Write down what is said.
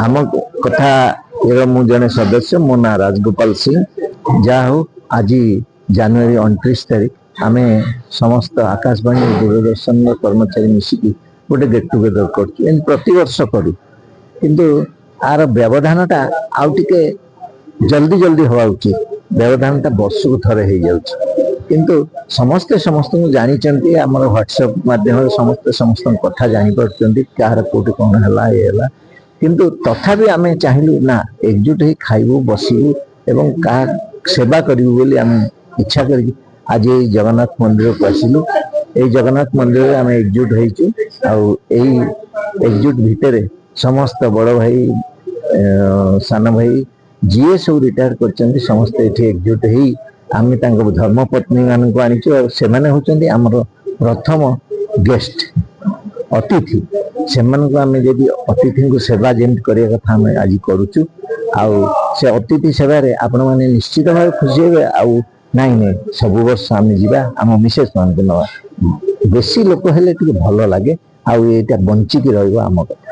ଆମ କଥା ର ମୁଁ ଜଣେ ସଦସ୍ୟ, ମୋ ନାଁ ରାଜଗୋପାଳ ସିଂ। ଯାହା ହଉ, ଆଜି ଜାନୁଆରୀ 29 ତାରିଖ ଆମେ ସମସ୍ତ ଆକାଶବାଣୀ ଓ ଦୂରଦର୍ଶନର କର୍ମଚାରୀ ମିଶିକି ଗୋଟେ ଗେଟ୍ ଟୁଗେଦର କରୁଛୁ। ଏମିତି ପ୍ରତିବର୍ଷ କରୁ, କିନ୍ତୁ ଆର ବ୍ୟବଧାନଟା ଆଉ ଟିକେ ଜଲ୍ଦି ଜଲ୍ଦି ହେବା ଉଚିତ। ବ୍ୟବଧାନଟା ବର୍ଷକୁ ଥରେ ହେଇଯାଉଛି, କିନ୍ତୁ ସମସ୍ତେ ସମସ୍ତଙ୍କୁ ଜାଣିଛନ୍ତି। ଆମର ହ୍ୱାଟ୍ସଆପ୍ ମାଧ୍ୟମରେ ସମସ୍ତେ ସମସ୍ତଙ୍କ କଥା ଜାଣିପାରୁଛନ୍ତି, କାହାର କୋଉଠି କ'ଣ ହେଲା, ଇଏ ହେଲା। କିନ୍ତୁ ତଥାପି ଆମେ ଚାହିଁଲୁ ନା ଏକଜୁଟ ହେଇ ଖାଇବୁ, ବସିବୁ ଏବଂ କାହା ସେବା କରିବୁ ବୋଲି ଆମେ ଇଚ୍ଛା କରିକି ଆଜି ଏଇ ଜଗନ୍ନାଥ ମନ୍ଦିରକୁ ଆସିଲୁ। ଏଇ ଜଗନ୍ନାଥ ମନ୍ଦିରରେ ଆମେ ଏକଜୁଟ ହେଇଛୁ ଆଉ ଏଇ ଏକଜୁଟ ଭିତରେ ସମସ୍ତ ବଡ଼ ଭାଇ, ସାନ ଭାଇ, ଯିଏ ସବୁ ରିଟାୟାର କରିଛନ୍ତି, ସମସ୍ତେ ଏଠି ଏକଜୁଟ ହେଇ ଆମେ ତାଙ୍କ ଧର୍ମପତ୍ନୀ ମାନଙ୍କୁ ଆଣିଛୁ ଆଉ ସେମାନେ ହେଉଛନ୍ତି ଆମର ପ୍ରଥମ ଗେଷ୍ଟ, ଅତିଥି। ସେମାନଙ୍କୁ ଆମେ ଯଦି ଅତିଥିଙ୍କୁ ସେବା ଯେମିତି କରିବା କଥା ଆମେ ଆଜି କରୁଛୁ ଆଉ ସେ ଅତିଥି ସେବାରେ ଆପଣମାନେ ନିଶ୍ଚିତ ଭାବେ ଖୁସି ହେବେ। ଆଉ ନାଇଁ ନାଇଁ, ସବୁ ବର୍ଷ ଆମେ ଯିବା, ଆମ ମିସେସ୍ ମାନଙ୍କୁ ନେବା। ବେଶୀ ଲୋକ ହେଲେ ଟିକେ ଭଲ ଲାଗେ ଆଉ ଏଇଟା ବଞ୍ଚିକି ରହିବ ଆମ କଥା।